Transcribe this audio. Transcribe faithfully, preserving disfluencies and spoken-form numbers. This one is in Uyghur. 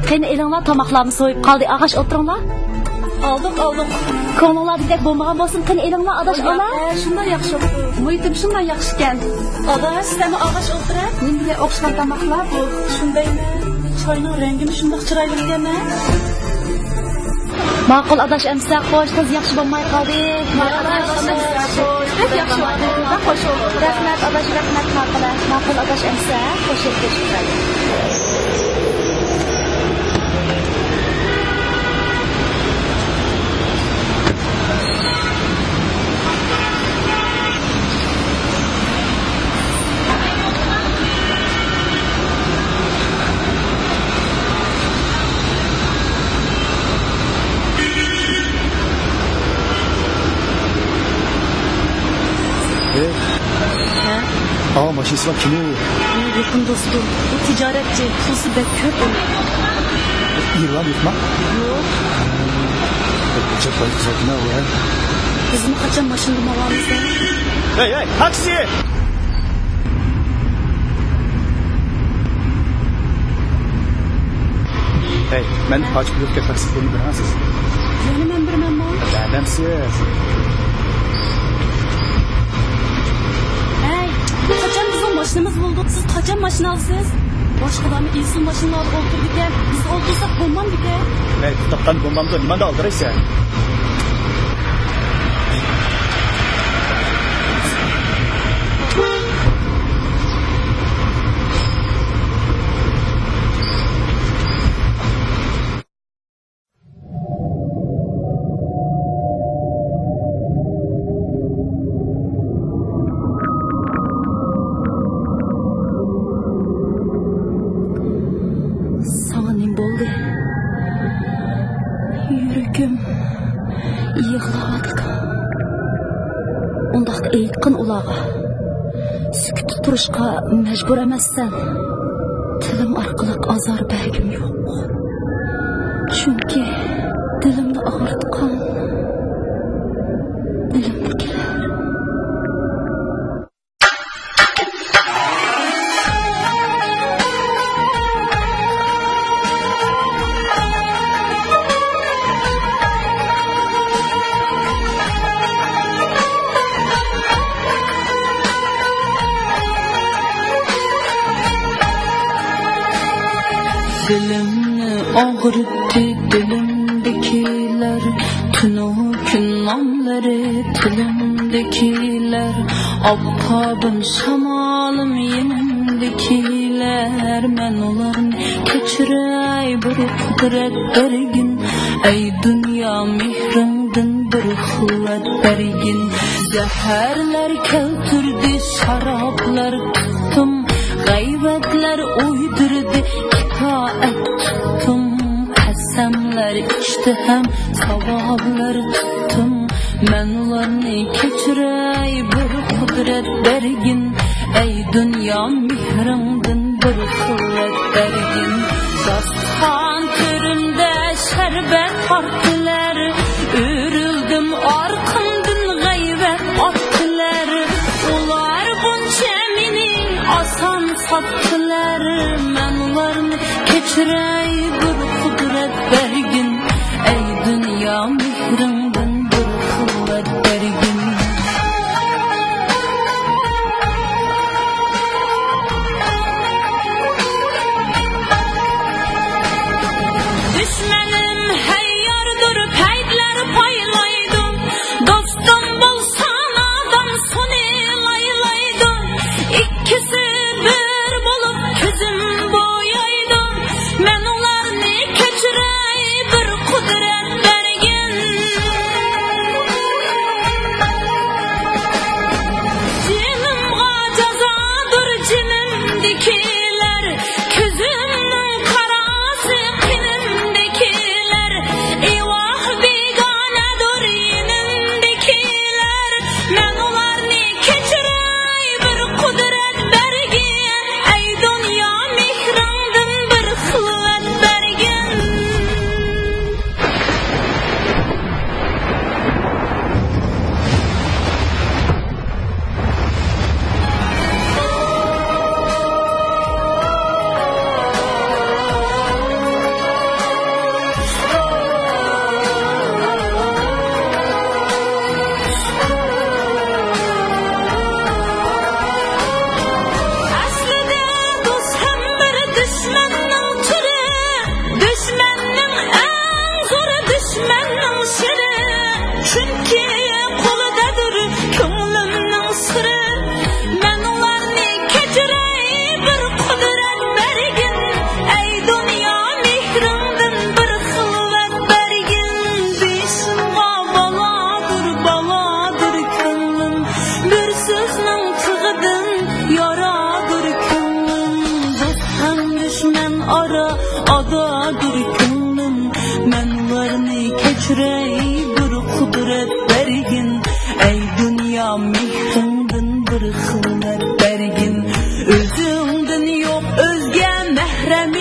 قېنى ئېلىڭلار، تاماقلارمۇ سويۇپ قالدى، ئاغاش ئولتۇرۇڭلار. ئالدۇق، ئالدۇق. كۆڭلۈڭلار دېگۈدەك بولمىغان بولسۇن، قېنى ئېلىڭلار، ئاداش، ئالا. ھە، شۇنداق ياخشى بوپتۇ. مۇھىتىم شۇنداق ياخشىكەن. ئاداش، سەنمۇ ئاغاش ئولتۇرە. نېمىگە ئوخشىغان تاماقلار بۇ؟ شۇندايمۇ؟ چاينىڭ رەڭگىمۇ شۇنداق چىرايلىقكەن-ھە. ماقۇل، ئاداش، ئەمسە خوش، قىز ياخشى بولماي قالدى. ماقۇل، ئاداش، ئەمسە خوش. بەك ياخشى بولدى. بەك خوش بولدۇم. رەھمەت، ئاداش، رەھمەت، ماقۇل. ماقۇل، ئاداش، ئەمسە خوش يەتكۈزۈپ قايلى. ئاۋۇ ماشىنىسى بار كىم ئۇ؟ ئۇ يېقىن دوستۇم. ئۇ تىجارەتچى. پۇلسى بەك كۆپ ئۇنىڭ. ئېرى بارمۇ يوقمۇ؟ يوق. بىزمۇ قاچان ماشىنىدا ماڭامىز؟ ھەي، ھەي، تاكسى! ھەي، مەن پاچ پۇلۇتكە تاكسى پۇلىنى بېرىڭ سىز. يەنە مەن بېرىمەنمۇ؟ بەرمەمسىز؟ ھەي، قاچان بىزنىڭ ماشىنىمىز بولىدۇ؟ سىز قاچان ماشىنا ئالىسىز؟ باشقىلارمۇ ئېسىل ماشىنىلاردا ئولتۇرىدىكەن، بىز ئولتۇرساق بولمامدىكەن؟ ھەي، تۇتۇپ تاپقان بولمامدۇ؟ نېمانداق ئالدىرايسەن؟ ساڭا نېمە بولدى؟ يۈرىكىم يىغلاۋاتىدۇ. ئۇنداقتا ئېيتقىن ئۇلارغا. سۈكۈتتە تۇرۇشقا مەجبۇر ئەمەسسەن. تىلىم ئارقىلىق ئازار بەرگۈم يوق. چۈنكى دىلىمنى ئاغرىتقان دىلىمدىكىلەر. دىلىمنى ئاغرىتتى دىلىمدىكىلەر، تۈنۈگۈن ناملىرى تىلىمدىكىلەر، ئاپتابىم، شامالىم يېنىمدىكىلەر. مەن ئۇلارنى كەچۈرەي، بىر قۇدرەت بەرگىن، ئەي دۇنيا، مېھرىڭدىن بىر قۇۋۋەت بەرگىن. زەھەرلەر كەلتۈردى، شارابلار تۇتتۇم، غەيۋەتلەر ئويدۇردى، ئىتائەت تۇتتۇم، قەسەملەر ئىچتى ھەم ساۋابلار تۇتتۇم. مەن ئۇلارنى كەچۈرەي، بىر قۇدرەت بەرگىن، ئەي دۇنيا، مېھرىڭدىن بىر قۇۋۋەت بەرگىن. داستىخان تۆرۈمدە شەربەت تارتتىلەر، ئۆرۈلدۈم، ئارقامدىن غەيۋەت ئاتتىلەر. ئۇلار بۇنچە مېنى ئاسان ساتتىلەر، مەن ئۇلارنى كەچۈرەي، بىر قۇدرەت بەرگىن، ئەي دۇنيا، مېھرىڭدىن بىر قۇۋۋەت بەرگىن. دۈشمىنىم ھەيياردۇر، پەيتلەر پايلايدۇ، دوستۇم بولسا نادان، سۇنى لايلايدۇ. ئىككىسى بىر بولۇپ كۆزۈم بويايدۇ، مەن ئۇلارنى كەچۈرەي، بىر قۇدرەت بەرگىن. ئادادۇر كۆڭلۈم، مەن ئۇلارنى كەچۈرەي، بىر قۇدرەت بەرگىن. ئەي دۇنيا، مېھرىڭدىن بىر خىلۋەت بەرگىن. ئۆزۈڭدىن يوق ئۆزگە مەھرەم